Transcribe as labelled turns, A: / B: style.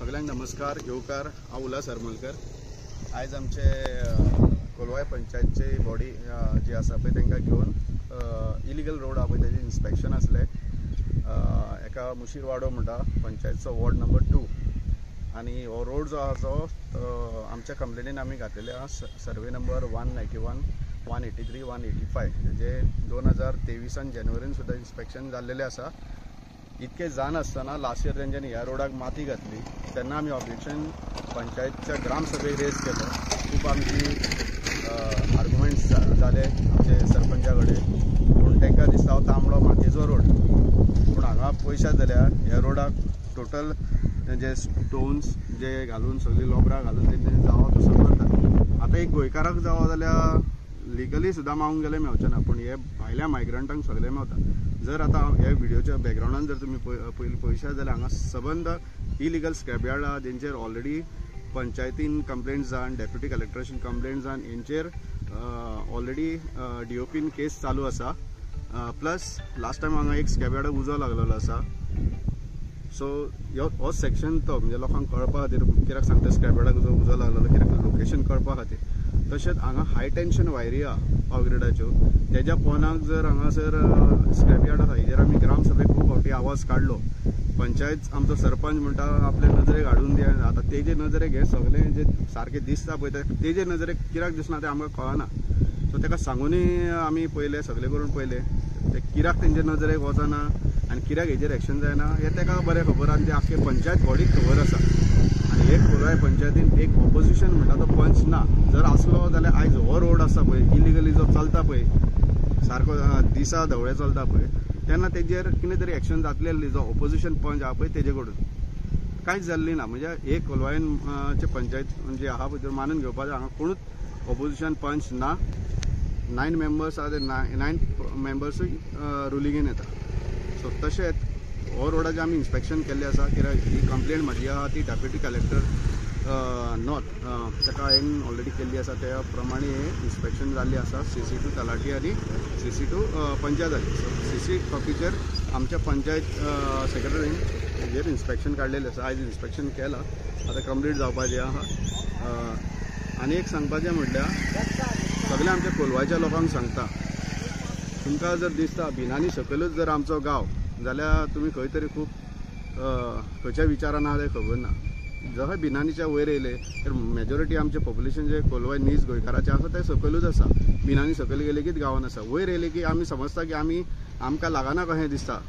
A: सगळ्यांक नमस्कार, येवकार. हांव उल्हास हरमलकर. आयज आमचे कोलवाय पंचायतची बॉडी जी आसा पळय तांकां घेवन इलिगल रोड आहा पळय तेजें इन्स्पेक्शन आसलें. एका मुशीरवाडो म्हणटा पंचायतचो वॉर्ड नंबर 2 आनी हो रोड जो आहा तो आमच्या कंप्लेनीन आमी घातलेले आहा सर्वे नंबर 191, 183, 185 जे 2023 जानेवारीन सुद्दां इन्स्पेक्शन जाल्लेलें आसा. इतके जाण आसतना लास्ट इयर तेंच्यांनी ह्या रोडाक माती घातली तेन्ना आमी ऑब्जेक्शन पंचायतच्या ग्रामसभेक रेज केलो. खूब आमची आर्ग्युमेंट्स जाले आमचे सरपंचा कडेन, पूण तांकां दिसता हो तांबडो मातयेचो रोड, पूण हांगा पयशात जाल्यार ह्या रोडाक टोटल तेंचे स्टोन्स जे घालून सगळीं लोबरां घालून तेंच्यांनी जावो तसो करतात. आतां एक गोंयकाराक जावो जाल्यार लिगली सुद्दां मागूंक गेल्यार मेवचें ना, पूण हे भायल्या मायग्रंटांक सगळें मेवता. जर आतां ह्या व्हिडियोच्या बॅकग्रावंडान जर तुमी पयलीं पळयशात जाल्यार हांगा सबंद इलिगल स्क्रॅप यार्ड आहा जेंचेर ऑलरेडी पंचायतीन कंप्लेंट जावन, डेप्युटी कलेक्टरान कंप्लेंट जावन हेंचेर ऑलरेडी DOPन केस चालू आसा. प्लस लास्ट टायम हांगा एक स्क्रॅप यार्डाक उजो लागलेलो आसा. सो हो सेक्शन तो म्हणजे लोकांक कळपा खातीर कित्याक सांगता स्क्रॅप यार्डाक उजो लागलेलो, कित्याक लोकेशन कळपा खातीर. तशेंच हांगा हाय टेंशन वायरी आहा पावर ग्रिडाच्यो, तेज्या पोनाक जर हांगासर स्क्रॅप यार्ड आसा हेजेर आमी ग्रामसभेक खूब फावटी आवाज काडलो. पंचायत आमचो सरपंच म्हणटा आपले नजरेक हाडून दी. आतां तेजे नजरेक हें सगळें जे सारकें दिसता पळय तेजे नजरेक कित्याक दिसना तें आमकां कळना. सो ताका सांगूनय आमी पयलें सगळें करून पयलें ते कित्याक तेंचे नजरेक वचना आनी कित्याक हेजेर एक्शन जायना हें ताका बरें खबर आनी तें आख्खे पंचायत बॉडीक खबर आसा. आनी एक कोलवाय पंचायतीन एक ऑपोजिशन म्हणटा तो पंच ना, जर आसलो जाल्यार आयज हो रोड आसा पळय इलिगली जो चलता पळय सारको दिसा धवळे चलता पळय तेन्ना तेजेर कितें तरी एक्शन जातली आसली. जो ऑपोजिशन पंच आहा पळय तेजे कडून कांयच जाल्ली ना. म्हणजे एक कोलवायचे पंचायत जे आहा पळय मानून घेवपाचें हांगा कोणूच ऑपोजिशन पंच ना. 9 मेंबर्स आहा ते 9 मेंबर्सूय रुलिंगेन येता. सो तशेंच हो रोडाचें आमी इन्स्पेक्शन केल्लें आसा कित्याक ही कंप्लेन म्हाजी आहा ती डेप्युटी कलेक्टर नॉर्थ ताका हांवें ऑलरेडी केल्ली आसा. त्या प्रमाणे हें इन्स्पेक्शन जाल्लें आसा. CC 2 तलाठी आनी CC 2 panchayat जाली. सो CC कॉपीचेर आमच्या पंचायत सेक्रेटरीन हेजेर इन्स्पेक्शन काडलेलें आसा. आयज इन्स्पेक्शन केलां, आतां कंप्लीट जावपाचें आहा. आनी एक सांगपाचें म्हटल्यार सगळ्या आमच्या कोलवायच्या लोकांक सांगता, तुमकां जर दिसता बिनानी सकयलूच जर आमचो गांव जाल्यार तुमी खंय तरी खूब खंयच्या विचारान आहा तें खबर ना. जशें बिनानीच्या वयर येयले तर मेजॉरिटी आमचें पॉप्युलेशन जे कोलवाय नीज गोंयकाराचें आसा तें सकयलूच आसा. बिनानी सकयल गेले कीच गांवान आसा. वयर येयले की आमी समजता की आमी आमकां लागना कशें दिसता,